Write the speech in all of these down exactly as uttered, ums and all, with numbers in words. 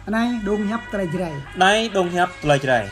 Anai dong hiăp tơlơi Jrai. Anai dong hiăp tơlơi Jrai.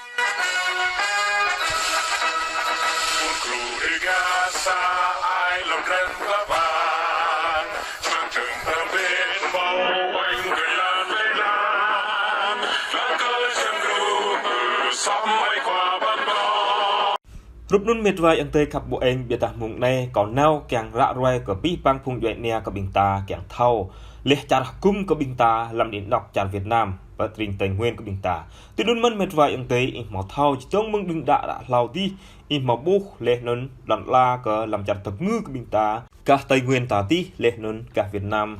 Rup anŭn met wa ayŏng adơi khăp ƀu eng, biă dah mông anai kâo nao kiăng ră ruai kơ abih bang phung djuai ania kơ ƀing ta kiăng thâo laih čar hơgŭm kơ ƀing ta lăm anih anŏ čar Việt Nam, pơ tring Tây Nguyên kơ ƀing ta. Tui anŭn mơ̆n met wa ayŏng adơi, ih hmâo thâo, či dŏng mơ̆ng đưm đă ră hlâo adih, ih hmâo ƀuh laih anŭn lŏn ala kơ lăm čar tơpơngư kơ ƀing ta, gah Tây Nguyên ta adih, laih anŭn gah Việt Nam.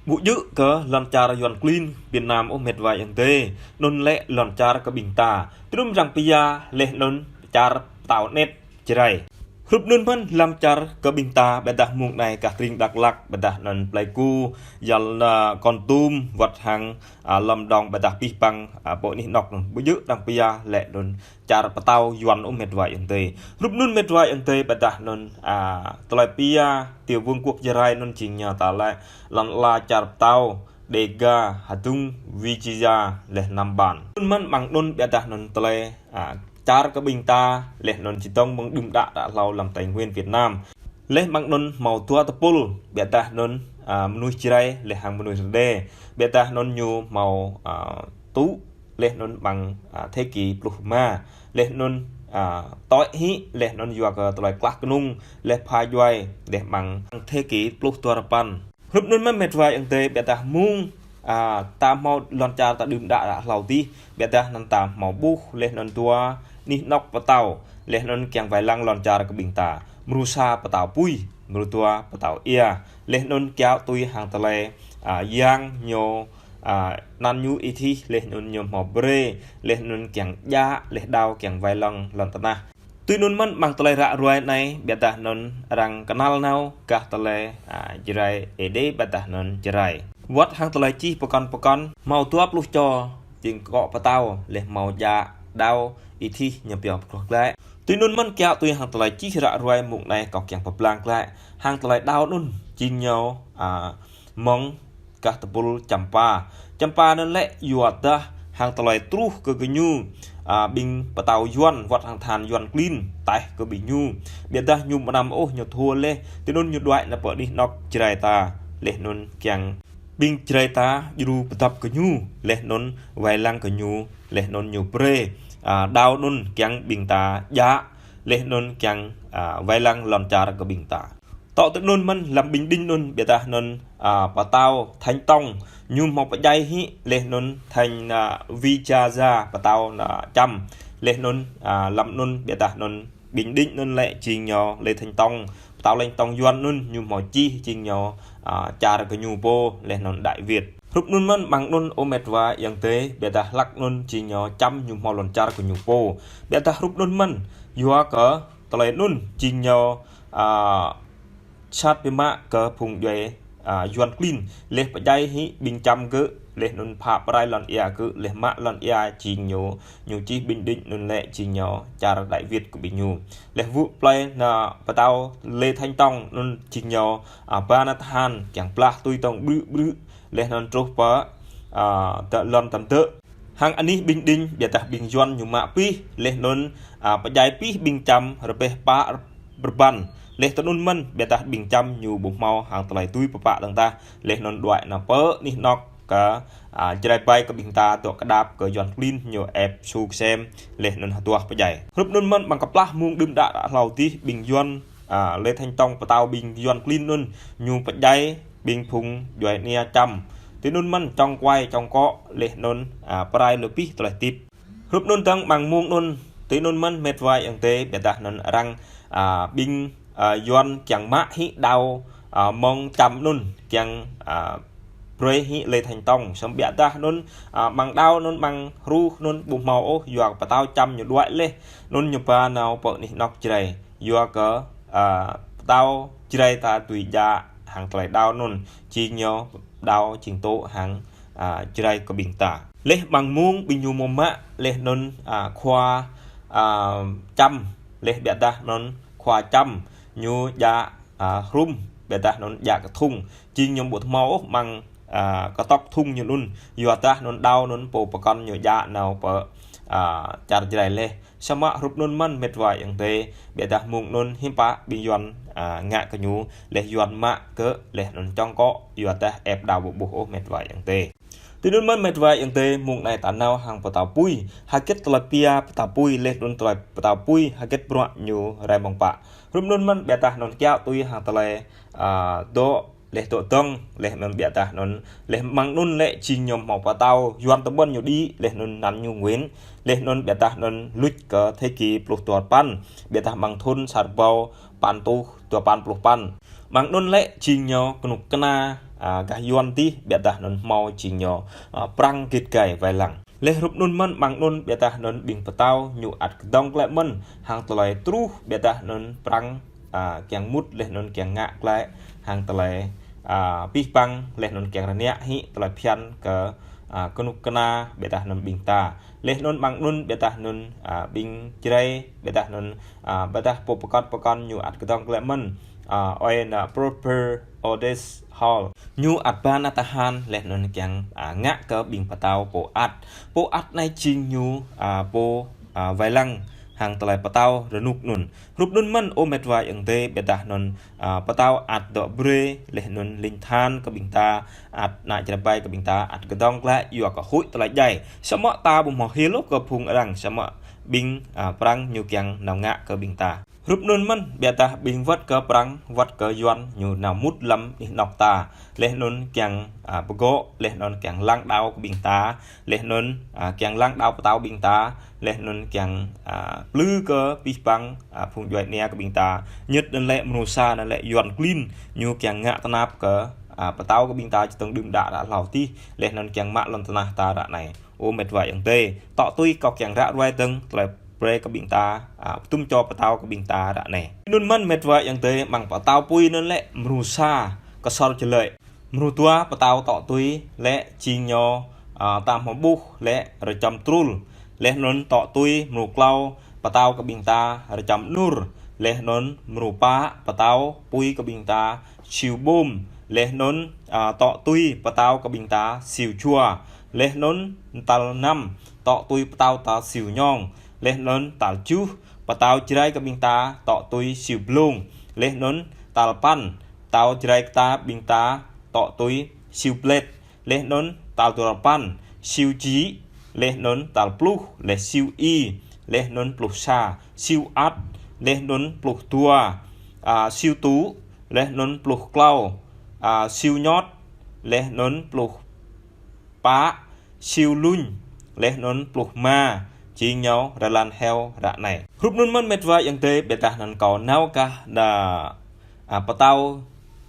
Ƀu djơ̆ kơ lŏn čar Yuan klin Việt Nam ôh met wa ayŏng adơi, anŭn lĕ lŏn čar kơ ƀing ta. Tui anŭn răng pia laih anŭn čar pơtao anet Jrai. Rup anŭn mơ̆n lăm čar kơ ƀing ta, biă dah mông anai gah tring Dak Lak, biă dah anŭn Pleiku, yal, a, Kon Tum, wơ̆t hăng, a, Lâm Đồng, biă dah abih bang, a, pơ anih anŏ anŭn. Ƀu djơ̆ răng pia lĕ anŭn čar pơtao Yuan ôh met wa ayŏng adơi. Rup anŭn met wa ayŏng adơi, biă dah anŭn, a, tơlơi pia, tiểu vương quốc Jrai anŭn jing ñu ta lĕ lŏn ala čar pơtao Đêga, Hà Đông, Vijaya, laih Nam Ban. Anŭn mơ̆n mơ̆ng anŭn biă dah anŭn tơlơi, a, čar kơ ƀing ta, laih anŭn či dŏng mơ̆ng đưm đă ră hlâo lăm Tây Nguyên Việt Nam. Laih mơ̆ng anŭn hmâo dua tơpul, biă dah anŭn, a, mơnuih Jrai, laih hăng mơnuih Rơđê. Biă dah anŭn ñu hmâo, a, tŭ, laih anŭn mơ̆ng, a, thế kỷ pluh rơma. Laih anŭn, a, tŏ hĭ, laih anŭn yua kơ tơlơi klah kơnung, laih pha djuai, laih mơ̆ng thế kỷ pluh dua rơpăn. Rup anŭn mơ̆n met wa ayŏng adơi, biă dah mông, a, ta hmâo lŏn čar ta đưm đă ră hlâo adih, biă dah anŭn ta hmâo ƀuh, laih anŭn dua anih anŏ pơtao, laih anŭn kiăng wai lăng lŏn čar kơ ƀing ta. Mrô sa pơtao apui, mrô dua pơtao ia, laih anŭn kiaŏ tui hăng tơlơi, a, yang ñu, a, anăn ñu ih thih, laih anŭn ñu hmâo brơi, laih anŭn kiăng djă, laih đao kiăng wai lăng lŏn tơnah. Tui anŭn mơ̆n mơ̆ng tơlơi ră ruai anai, biă dah anŭn arăng kơnăl nao gah tơlơi, a, Jrai Êđê, biă dah anŭn Jrai. Wơ̆t hăng tơlơi čih pơkŏn pơkŏn, hmâo dua pluh čô, jing akŏ pơtao, laih hmâo djă đao ih thih ñu pioh pơkloh glaĭ. Tui anŭn mơ̆n kiaŏ tui hăng tơlơi čih ră ruai mông anai kâo kiăng pơblang glaĭ. Hăng tơlơi đao anŭn, jing ñu, a, mơ̆ng gah tơpul Čăm Pa. Čăm Pa anŭn lĕ yua dah hăng tơlơi truh kơ gơñu, a, ƀing pơtao Yuan wơ̆t hăng tơhan Yuan klin taih kơ ƀing ñu. Biă dah ñu mơnam ôh ñu thua laih, tui anŭn ñu đuaĭ nao pơ anih anŏ Jrai ta, laih anŭn kiăng ƀing Jrai ta djru pơdăp kơ ñu, laih anŭn wai lăng kơ ñu, laih anŭn ñu brơi, a, đao anŭn kiăng ƀing ta djă, laih anŭn kiăng, a, wai lăng lŏn čar kơ ƀing ta. Tŏ tui anŭn mơ̆n lăm Bình Định anŭn, biă dah anŭn, a, pơtao Thánh Tông, ñu hmâo pơdjai hĭ, laih anŭn Thánh, a, Vijaya, pơtao, a, Čăm, laih anŭn, a, lăm anŭn, biă dah anŭn Bình Định anŭn lĕ jing ñu Lê Thánh Tông, pơtao Lê Thánh Tông Yuan anŭn, ñu hmâo čih jing ñu, a, čar kơ ñu pô, laih anŭn Đại Việt. Rup anŭn mơ̆n mơ̆ng anŭn ơ met wa ayŏng adơi, biă dah hlăk anŭn jing ñu Čăm ñu hmâo lŏn čar kơ ñu pô. Biă dah rup anŭn mơ̆n, yua kơ tơlơi anŭn jing ñu, a, sat biă mă kơ phung djuai, a, Yuan klin, laih pơdjai hĭ ƀing Čăm gơ̆, laih anŭn phă pơrai lŏn ia gơ̆, laih mă lŏn ia jing ñu, ñu čih Bình Định anŭn lĕ jing ñu čar Đại Việt kơ ƀing ñu. Laih wơ̆t plơi nao pơtao Lê Thánh Tông anŭn jing ñu, a, ba nao tơhan kiăng blah tui tŏng ƀrư̆ ƀrư̆, laih anŭn truh pơ, a, tơ lŏn tăm tơ̆. Hăng anih Bình Định, biă dah ƀing Yuan ñu mă pih, laih anŭn, a, pơdjai pih ƀing Čăm rơbeh pă rơbăn. Laih tui anŭn mơ̆n, biă dah ƀing Čăm ñu ƀu hmâo hăng tơlơi tui pơpă dơ̆ng tah, laih anŭn đuaĭ nao pơ anih anŏ kơ, a, Jrai ƀai kơ ƀing ta, dŏ kơdap kơ Yuan klin ñu ĕp su kơsem, laih anŭn hơduah pơdjai. Rup anŭn mơ̆n mơ̆ng kơplah mông đưm đă ră hlâo adih ƀing Yuan, a, Lê Thánh Tông pơtao ƀing Yuan klin anŭn ñu pơdjai ƀing phung djuai ania Čăm. Tui anŭn mơ̆n čŏng kuai čŏng akŏ laih anŭn, a, pơrai lŏ pih tơlơi tip. Rup anŭn dơ̆ng mơ̆ng mông anŭn, tui anŭn mơ̆n met wa ayŏng adơi, biă dah anŭn arăng, a, ƀing, a, Yuan kiăng mă hĭ đao, a, mơ̆ng Čăm anŭn kiăng, a, brơi hĭ Lê Thánh Tông. Samơ̆ biă dah anŭn, a, mơ̆ng đao anŭn mơ̆ng hruh anŭn ƀu hmâo ôh, yua kơ pơtao Čăm ñu đuaĭ laih, anŭn ñu ba nao pơ anih anŏ Jrai. Yua kơ, a, pơtao Jrai ta tui djă hăng tơlơi đao anŭn, jing ñu đao jing tŏ hăng, a, Jrai kơ ƀing ta. Laih mơ̆ng mông ƀing ñu hmâo mă, laih anŭn, a, khua, a, Čăm, laih biă dah anŭn khua Čăm, ñu djă, a, hrum, biă dah anŭn djă kơthŭng. Jing ñu ƀu hmâo ôh mơ̆ng a, kơtŏk thŭng ñu anŭn, yua dah anŭn đao anŭn pô pơkŏn ñu djă nao pơ, a, čar Jrai laih. Samơ̆ hrup anŭn mơ̆n mĕt wa ayŏng adơi, biă dah mông anŭn hiư̆m pă ƀing Yuan, a, ngă kơ ñu, laih Yuan mă kơ, laih anŭn čŏng kŏ, yua dah ĕp đao ƀu ƀuh ôh mĕt wa ayŏng adơi. Tui anŭn mơ̆n mĕt wa ayŏng adơi, mông anai ta nao hăng pơtao Pui, hơget tơlơi pia pơtao Pui, laih anŭn tơlơi pơtao Pui, hơget bruă ñu rai mơ̆ng pă. Hrup anŭn mơ̆n biă dah anŭn kiaŏ tui hăng tơlơi, a, dŏ, laih dŏ dơ̆ng, laih anŭn biă dah anŭn, laih mơ̆ng anŭn lĕ jing ñu hmâo pơtao Yuan tơƀăn ñu đĭ, laih anŭn anăn ñu Nguyễn, laih anŭn biă dah anŭn luč kơ thế kỷ pluh dua păn, biă dah mơ̆ng thŭn sa rơbâo păn rơtuh dua păn pluh păn. Mơ̆ng anŭn lĕ jing ñu kơnuk kơna, a, gah Yuan tih, biă dah anŭn hmâo jing ñu, a, prăng git gai wai lăng. Laih hrup anŭn mơ̆n mơ̆ng anŭn biă dah anŭn ƀing pơtao ñu ăt kơdŏng glaĭ mơ̆n, hăng tơlơi truh biă dah anŭn prăng, a, kiăng mŭt laih anŭn kiăng ngă glaĭ, hăng tơlơi, a, pih păng laih anŭn kiăng rơngiă hĭ tơlơi phiăn kơ, a, kơnuk kơna biă dah anŭn ƀing ta. Laih anŭn mơ̆ng anŭn biă dah anŭn, a, ƀing Jrai biă dah anŭn, a, biă dah pô pơkŏn pơkŏn ñu ăt kơdŏng glaĭ mơ̆n, a, ơi ană Prosper Otis Hall. Ñu ăt ba ană tơhan laih anŭn kiăng, a, ngă kơ ƀing pơtao pô ăt. Pô ăt anai jing ñu, a, pô, a, wai lăng hăng tơlơi pơtao rơnŭk anŭn. Hrup anŭn mơ̆n ơ mĕt wa ayŏng adơi biă dah anŭn, a, pơtao ăt dŏ brơi laih anŭn ling tơhan kơ ƀing ta, ăt ană čơrơbai kơ ƀing ta, ăt kơdŏng glaĭ yua kơ huĭ tơlơi djai. Samơ̆ ta ƀu hmâo hil ôh kơ phung arăng, samơ̆ ƀing, a, prăng ñu kiăng nao ngă kơ ƀing ta. Hrup anŭn mơ̆n, biă dah ƀing wơ̆t kơ prăng, wơ̆t kơ Yuan ñu nao mŭt lăm anih anŏ ta. Laih anŭn kiăng, a, pơgŏ, laih anŭn kiăng lăng đao kơ ƀing ta, laih anŭn, a, kiăng lăng đao pơtao ƀing ta, laih anŭn kiăng, a, plư kơ pih păng, a, phung djuai ania kơ ƀing ta. Ñĕt anŭn lĕ mơnuih sa anŭn lĕ Yuan klin, ñu kiăng ngă tơnap kơ, a, pơtao kơ ƀing ta čơtơ̆ng đưm đă ră hlâo tih, laih anŭn kiăng mă lŏn tơnah ta ră anai. Ơ mĕt wa ayŏng adơi, tŏ tui kâo kiăng ră ruai dơ̆ng, tơlơi brơi kơ ƀing ta, a, tŭm čô pơtao kơ ƀing ta ră anai. Anŭn mơ̆n mĕt wa ayŏng adơi mơ̆ng pơtao Pui anŭn lĕ mrô sa Ksor Jlơi. Mrô dua pơtao tŏ tui lĕ jing ñu, a, ta hmâo ƀuh lĕ Rơčăm Trul. Laih anŭn tŏ tui mrô klâo pơtao kơ ƀing ta Rơčăm Nur. Laih anŭn mrô pă pơtao Pui kơ ƀing ta Siu Bôm. Laih anŭn, a, tŏ tui pơtao kơ ƀing ta Siu Jua. Laih anŭn tal năm tŏ tui pơtao ta Siu Nhong. Laih anŭn tal tơjuh pơtao Jrai kơ ƀing ta tŏ tui Siu Blông. Laih anŭn tal păn pơtao Jrai kơ ta ƀing ta tŏ tui Siu Blĕt. Laih anŭn tal duapăn Siu Jĭ. Laih anŭn tal pluh lĕ Siu I. Laih anŭn pluh sa Siu Ăt. Laih anŭn pluh dua, a, Siu Tŭ. Laih anŭn pluh klâo, a, Siu Ñot. Laih anŭn pluh pă Siu Luñ. Laih anŭn pluh rơma jing ñu Rơlan Heo ră anai. Hrup anŭn mơ̆n mĕt wa ayŏng adơi biă dah anŭn kâo nao gah đa, a, pơtao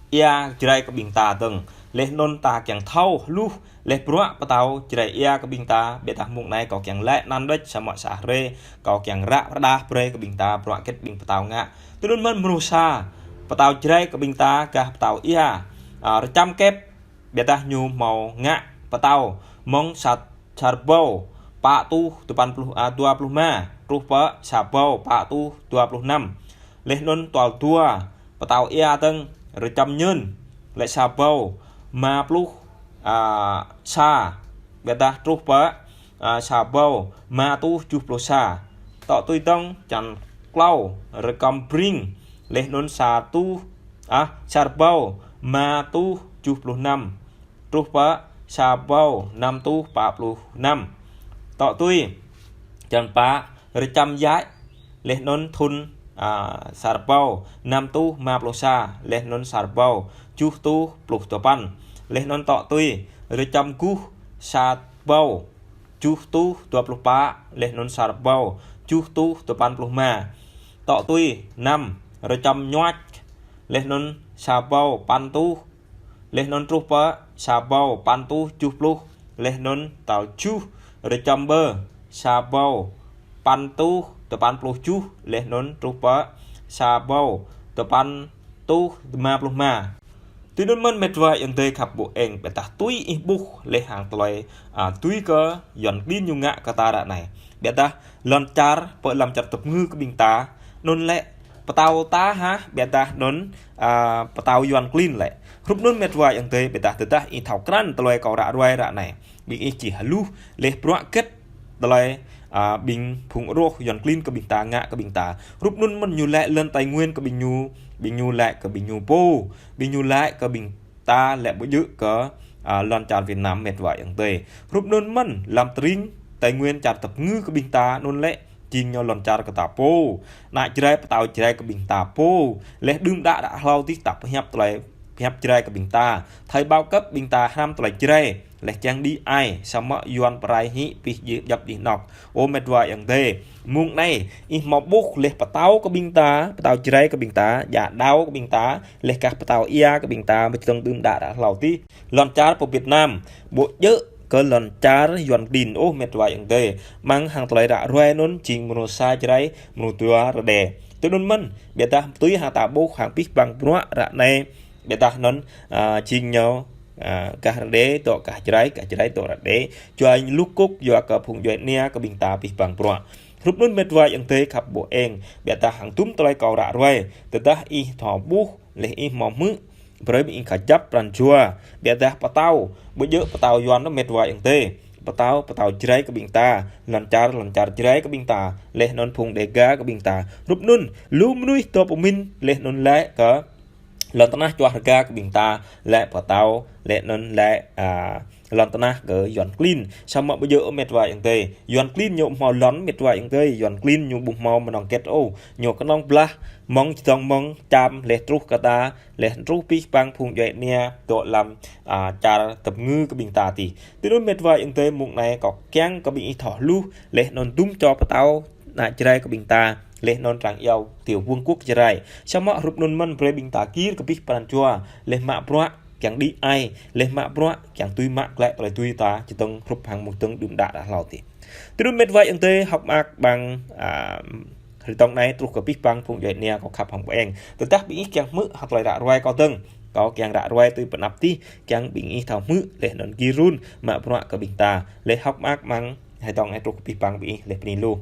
ia Jrai kơ ƀing ta dơ̆ng. Laih anŭn ta kiăng thâo hluh, laih bruă pơtao Jrai ia kơ ƀing ta, biă dah mông anai kâo kiăng laĭ anăn đôč samơ̆ sa hrơi, kâo kiăng ră rơđah brơi kơ ƀing ta, bruă hơget ƀing pơtao ngă. Tui anŭn mơ̆n mrô sa pơtao Jrai kơ ƀing ta gah pơtao ia, a, Rơčăm Kĕp, biă dah ñu hmâo ngă pơtao mơ̆ng sa, sa rơbâo pă rơtuh duapăn pluh, a, dua pluh rơma, truh pơ sa rơbâo pă rơtuh dua pluh năm. Laih anŭn tal dua pơtao ia dơ̆ng Rơčăm Nhơn, lĕ sa rơbâo rơma pluh, a, sa, biă dah truh pơ, a, sa rơbâo rơma rơtuh tơjuh pluh sa. Tŏ tui dơ̆ng čăn klâo Rơčăm Bring, laih anŭn sa rơtuh, a, sa rơbâo rơma rơtuh tơjuh pluh năm, truh pơ sa rơbâo năm rơtuh pă pluh năm. Tŏ tui čăn pă Rơčăm Yaĭ, laih anŭn thŭn, a, sa rơbâo năm rơtuh rơma pluh sa, laih anŭn sa rơbâo tơjuh rơtuh pluh duapăn. Laih anŭn tŏ tui Rơčăm Guh, sa rơbâo tơjuh rơtuh dua pluh pă, laih anŭn sa rơbâo tơjuh rơtuh duapăn pluh rơma. Tŏ tui năm Rơčăm Ñuač, laih anŭn sa rơbâo păn rơtuh, laih anŭn truh pơ sa rơbâo păn rơtuh tơjuh pluh, laih anŭn tal tơjuh Rơčăm Bơ, sa rơbâo păn rơtuh duapăn pluh tơjuh, laih anŭn truh pơ sa rơbâo duapăn rơtuh rơma pluh rơma. Tui anŭn mơ̆n mĕt wa ayŏng adơi khăp ƀu eng, biă dah tui ih ƀuh laih hăng tơlơi, a, tui kơ Yuan klin ñu ngă kơ ta ră anai. Biă dah lŏn čar pơ lăm čar tơpơngư kơ ƀing ta, anŭn lĕ pơtao ta hă, ƀiădah anŭn, a, pơtao Yuan klin lĕ. Hrup anŭn mĕt wa ayŏng adơi, ƀiădah tơdah ih thâo krăn tơlơi kâo ră ruai ră anai. Ƀing ih či hluh, laih bruă hơget tơlơi, a, ƀing phung rŏh Yuan klin kơ ƀing ta ngă kơ ƀing ta. Hrup anŭn mơ̆n ñu laĭ lŏn Tây Nguyên kơ ƀing ñu, ƀing ñu laĭ kơ ƀing ñu pô, ƀing ñu laĭ kơ ƀing ta lĕ ƀu djơ̆ kơ, a, lŏn čar Việt Nam mĕt wa ayŏng adơi. Hrup anŭn mơ̆n, lăm tơring Tây Nguyên čar tơpơngư kơ ƀing ta anŭn lĕ, jing ñu lŏn čar kơ ta pô. Ană Jrai pơtao Jrai kơ ƀing ta pô. Laih đưm đă đă hlâo adih ta pơhiăp tơlơi, pơhiăp Jrai kơ ƀing ta. Thời bao cấp ƀing ta hrăm tơlơi Jrai. Laih kiăng đĭ ai, samơ̆ Yuan pơrai hĭ pih djơ̆ djŏp đih nŏk. Ơ mĕt wa ayŏng adơi. Mơ̆ng anai, ih hmâo ƀuh laih pơtao kơ ƀing ta, pơtao Jrai kơ ƀing ta, djă đao kơ ƀing ta, laih kah pơtao ia kơ ƀing ta, ƀu čơdơ̆ng đưm đă đă hlâo adih. Lŏn čar pơ Việt Nam, ƀu djơ̆ kơ lŏn čar Yuan klin ôh mĕt wa ayŏng adơi. Mơ̆ng hăng tơlơi ră ruai anŭn jing mơnuih sa Jrai, mơnuih dua Rơđê. Tui anŭn mơ̆n, ƀiădah tui hăng ta ƀuh hăng pih păng bruă ră anai, ƀiădah anŭn, a, jing ñu, a, kah Rơđê, dŏ kah Jrai, kah Jrai, dŏ Rơđê. Jua lŭk kŭk, jua kơ phung djuai ania kơ ƀing ta pih păng bruă. Hrup anŭn mĕt wa ayŏng adơi khăp ƀu eng, ƀiădah hăng tum tơlơi kâo ră ruai, tơdah ih thâo ƀuh, laih ih hmâo hmư̆, brơi ƀing ih kơjăp pran jua, ƀiădah pơtao, ƀu djơ̆ pơtao Yuan anŭn mĕt wa ayŏng adơi. Pơtao, pơtao Jrai kơ ƀing ta, lŏn čar, lŏn čar Jrai kơ ƀing ta, laih anŭn phung Đêga kơ ƀing ta. Hrup anŭn, lu mơnuih dŏ pơmĭn, laih anŭn laĭ kơ lŏn tơnah čuah rơga kơ ƀing ta, laĭ pơtao, laih anŭn laĭ, a, lŏn tơnah kơ Yuan klin. Samơ̆ ƀu djơ̆ ôh mĕt wa ayŏng adơi. Yuan klin ñu ƀu hmâo lŏn mĕt wa ayŏng adơi. Yuan klin ñu ƀu hmâo mơnơ̆ng hơget ôh. Ñu kơnơ̆ng blah, mơ̆ng čơdơ̆ng mơ̆ng čăm laih truh kơ ta, laih truh pih păng phung djuai ania, dŏ lăm, a, čar tơpơngư kơ ƀing ta adih. Tui anŭn mĕt wa ayŏng adơi mơ̆ng anai kâo kiăng kơ ƀing ih thâo hluh, laih anŭn tum čô pơtao, ană Jrai kơ ƀing ta, laih anŭn arăng iâu tiểu vương quốc Jrai. Samơ̆ hrup anŭn mơ̆n brơi ƀing ta gir kơ pih pran jua, laih mă bruă, kiăng đĭ ai, laih mă bruă, kiăng tui mă glaĭ tơlơi tui ta, čơdơ̆ng hrup hăng mơ̆ng čơdơ̆ng đưm đă đă hlâo adih. Tui anŭn mĕt wa ayŏng adơi, hơ̆k mơak ƀăng, a, rơdŏng anai truh kơ pih păng phung djuai ania kâo khăp hăng ƀu eng. Tơdah ƀing ih kiăng hmư̆ hăng tơlơi ră ruai kâo dơ̆ng, kâo kiăng ră ruai tui pơanăp adih, kiăng ƀing ih thâo hmư̆, laih anŭn gir run, mă bruă kơ ƀing ta, laih hơ̆k mơak ƀăng, rơdŏng anai truh kơ pih păng ƀing ih, laih bơni lu.